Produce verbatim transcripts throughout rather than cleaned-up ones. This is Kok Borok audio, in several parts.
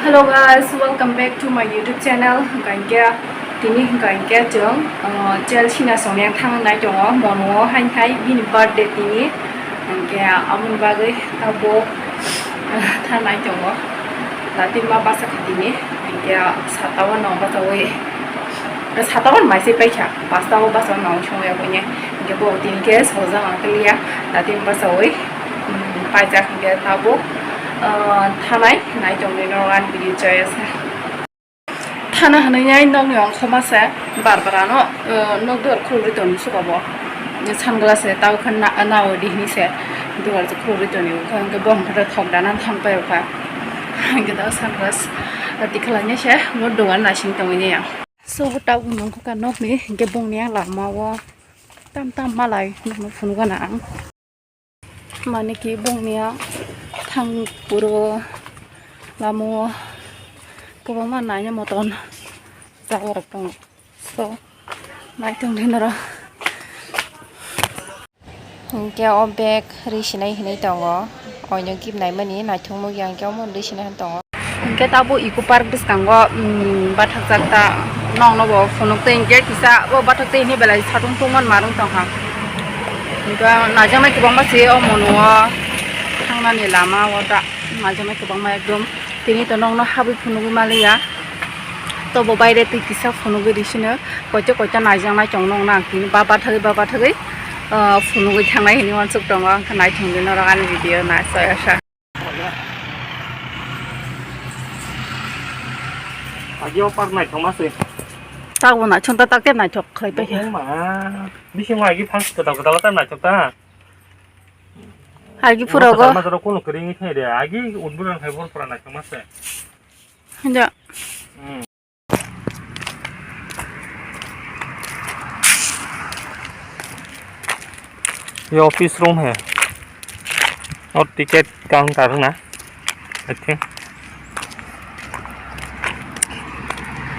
Hello guys, welcome back to my YouTube channel. Hwnkha hinkhe tini hwnkha hinkhe chwng, uh, Chelsea na songni ang thang nai tongo, Mono o hain hai bini birthday tini. Hinkhe aboni bagwi tabuk, uh, thang nai tongo. Tati ma basa kha tini, hinkhe sata o no basawi, sata o mai se paikha, pasta o basa no songya kone. Hinkhe bo tini khe sojak ang kaliya, tati ma basawi, um, paijak hinkhe tabuk, uh, thanai nai tongni no ang video chaya sa. Thana hwnwi nai nokni ongkhorma se bar bar ano, uh, nok duar khulugwi tongni suka bo. Sunglass se tabo khe na-, nawi di hwnwi se duar se khulugwi tongni. Hwnkhe bo hwnkhe thok dana thang pai rokha. Hwnkhe da sunglass tikhlainai se bo dugan naising tongwi ya. So tabuk nongkha nokni hwnkhe bongni lama o tam tam malai nokno phunukgana ang. Mane ki bongni a thang puro lama o kwbangma naina moton jaga rok tongo. So, naithok di norok. Hinkhe o bag ri sinai hinwi tongo. Oino gip naimani naithok nukya hinkhe omo ri sinai hinwi tongo. Hinkhe tabuk Eco Park bwskango, um, bathakjak ta nokno bo phunuk twi hinkhe kisa bo bathak twi hinwi belai satung tungmani marwng tongkha. Hinkhe naijaknai kwbangma se o Mono o thangnani lama o ta naijaknai kwbangma ekdom tini to nokno habwi phunugwi maliya. Tobo baire twi kisa phunugwi risino koito koito naijaknai chong nokno ang tini ba bathagwi ba bathagwi, ah, phunugwi thangnai hinwi uansuk tongo. Ang khe naithok di norok ani video naisai asa. Agio park naithokma se. Takbo naithok ta, takte naithok khlai paikha. Buma, bisingo agi phang kwtal kwtal ta naithok ta. Agi phurogo. Kwtal majaro kuno kwrwi wngwi thai de, agi udburan khai bor pura naithokma se. Hinja. Hmm. Ye office room hai. Aur ticket counter na. I think.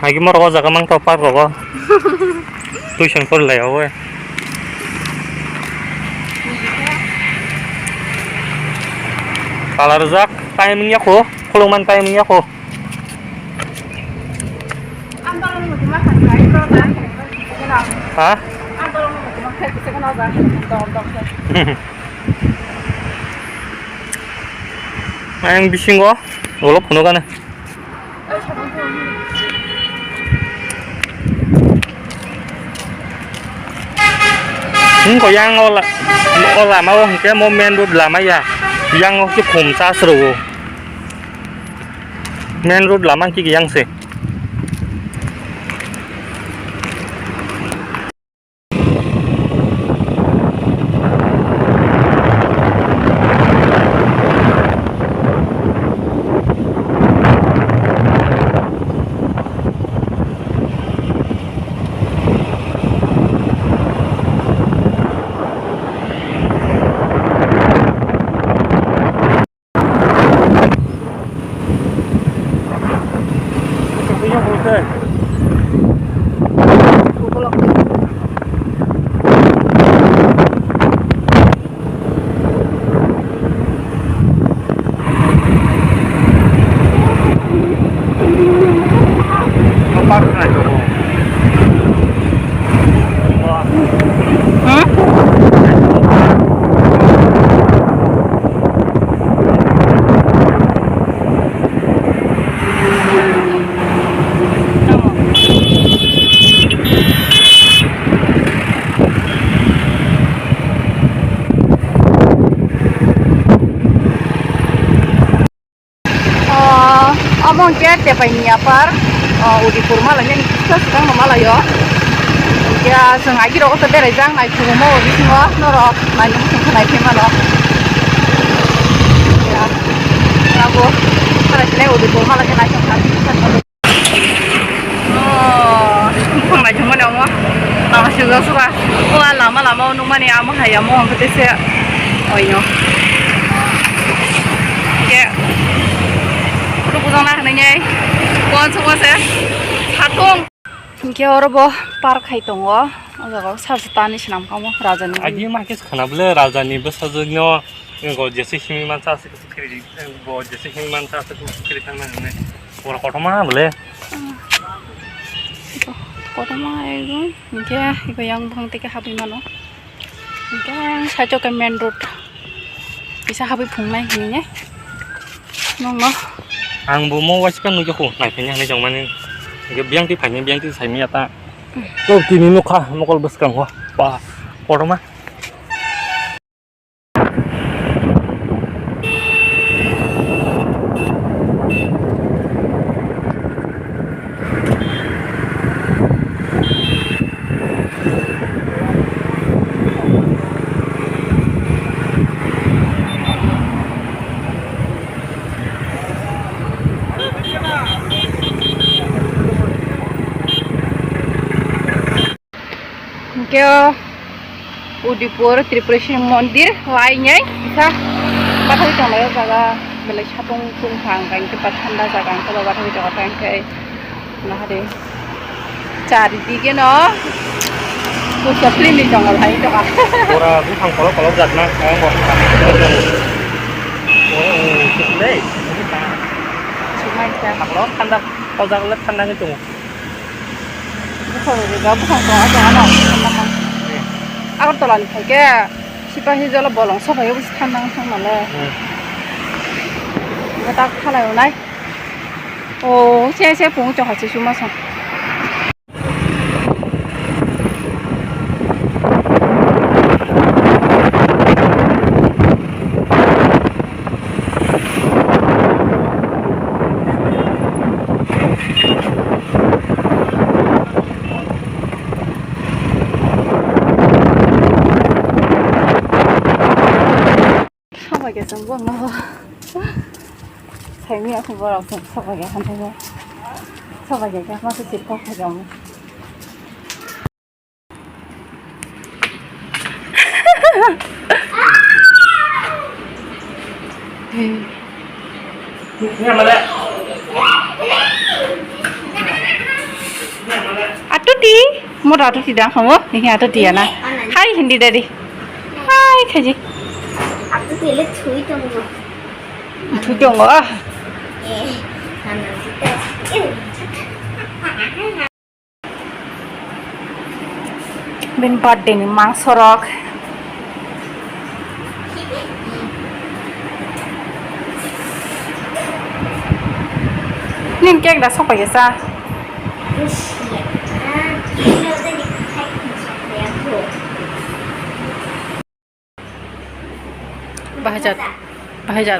Agi moro o jaga mang to park rogo. Tuition pori lai owe. Kalar jak time ya ko, khulung man time ya ko. Ha? Ayang bisingo, ulo phunukgana. Hingko yang o la-, o lama o hingke mo main road lama ya. Yang o khe khum chas rwo. Main road lama khe yang se. O, omo hwnkhe Tepaini Upper, o, Udaipur malainani kisa swkang no malaio. Hwnkhe chwng agee rogo se beraijak, naithugumo o bisingo norok naina muchung khe naiphai mano. Ya, abo, beraikhe Udaipur malaikhe naithok kha. Oh, buphang naithokmani omo. Lama swijak suka. O, a lama, lama o nukmani amo hai amo hwnkhe tese. Oino. Ke. Rukujang na hwnwi nai. Kuan sukma se. Hatung. Hinkhe oro bo park hai tongo. O jaga o sar sar tani swnam kamo rajani. Agi ma khe khana bwle rajani bwsajwkno, go jese himwi mansa aswk kwrwi, go jese himwi mansa aswk kwrwi thangna hwnwi. Pura kotorma bole. Kotorma ekdom. Hingke eko yang buphang teke habwi mano. Hingke ang side o ke main road. Kisa habwi phungnai hinwi ne. Nongno. Ang bo mo waisa nukjakgo, naiphai hinwi chongmani. Hingke biyang twi phaini, biyang twi saimanya ta. Kok tini nukha, mokol bwskango. Ba, kotorma. Hingke o Udaipur Tripureshwari mondir lainai kisa bathai tonglai o jaga belai sapung tungkha hingke ba thanda jaga hingke ba bathai tongo hingke nahade chari dige no pusa film ni tongo hai tongo. Pura buphang kolok kolok jak na ang bo. Oh, oh, oh, oh. Sumai sa. Haklo thanda, o jaga le thanda ni tongo. Buphang rega, buphang tongo, tongo, no. Agartala ni phaikhe, Sipahi Jola bolong sophai, obo se thang nang thang nale. Hmm. Obo tak thalai onai. O, se, se, pung chokha se suma song. Sobai khe chwng bo no. Saimanya khe borok chwng sobai khe hamjak. Sobai khe khe ma khe sirkok khe jamo. Atuti, mura atuti dang khamu, ini atuti ya na. Hai hindi dari. Hai khaji. Atuti le thui tongo. Thui tongo. Eh, hana sita. Bini birthday ni mangso rok. Nini cake da sopai khe cha. Bahai jat. Bahai jat.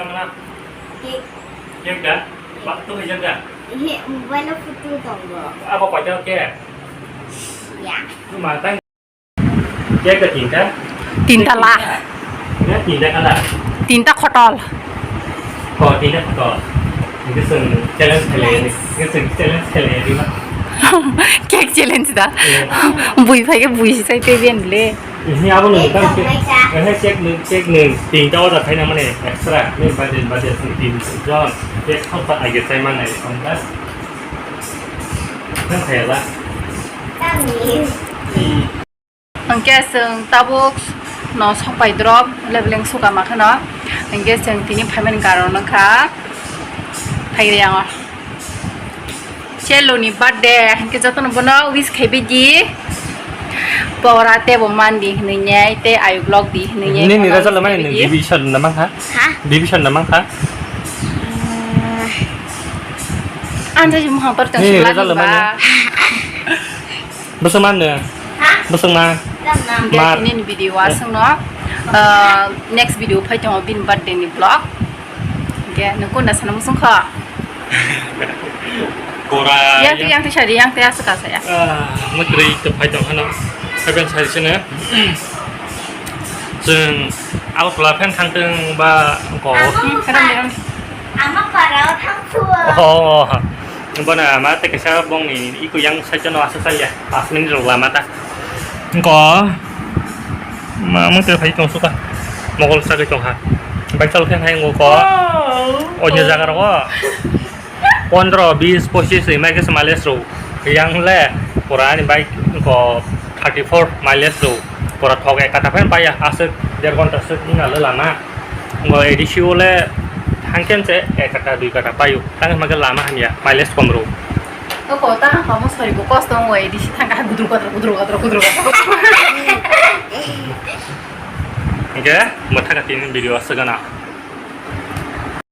Cake. Cake da? Ba, to hai jat da? Ehe, mobile o photo tongo. Abo koita cake? Ya. Ma tang. Cake da tinta? Tinta la. Ya, tinta kala. Tinta khotol. Oh, tinta khotol. Ini seng challenge kali ini. Ini seng challenge kali ini, Mak. Cake challenge da. Iya. Bui phai khe bui sai te ben le. Ini abo nung tam cake, eh, cake nung, cake nung, tinta order khaina mane extra, nung budget, budget nung tin jon, cake thok ba age sai mane, konta. Nang khaya ba? Hingke chwng tabuk no sopai drop, leveling suka ma kheno. Hingke chwng tini phaimani karon wngkha Phairiyango. Selo ni birthday, hingke jotono bono wish khaibai di. Pora tei bo man di hinui nai, tei ayuk lok di hinui nai. Nini result mani nini division na mang kha? Ha? Division na mang kha? Ang jai mohang tor tong. Nini result mani? Bosong man de? Ha? Bosong ma? Hingke mar. Nini video aswng no. Next video phai tongo bini birthday ni vlog. Hingke nung kunda sana musung kha? Kora. Yang tu, yang tu sari, yang tu asa kasa ya. Ah, matri tu phai tong hano. Phai ben sari sini. Chwng Agartala phan thang tong ba ko. Hmm, kadam, kadam. Ama para thang thua. Oh, oh. Bona ma te kesa bong ni iku yang sa chano asa sa ya. Pas minute rok lama ta. Ko. Ma mo te phai tong suka. Mogol sa ke tong ha. Bai chal khe hai ngo ko. Oh. Onyo jaga ro. Pondro, bis, pochis ni mai khe se mileage rw. Yang le pura ani bike ko thirty four mileage rw. Pura thok ek kata phan paya, aswk der ghonta swk wngya le lama. Ngo A D C o le Hangke se ek kata dui kata payo. Tang hingke lama hamya, mileage kom ro. O ko ta hamo sori bo kosto ong wai disi thangka gudru gudru gudru gudru gudru gudru. Hingke motha kati ni video aswk gana.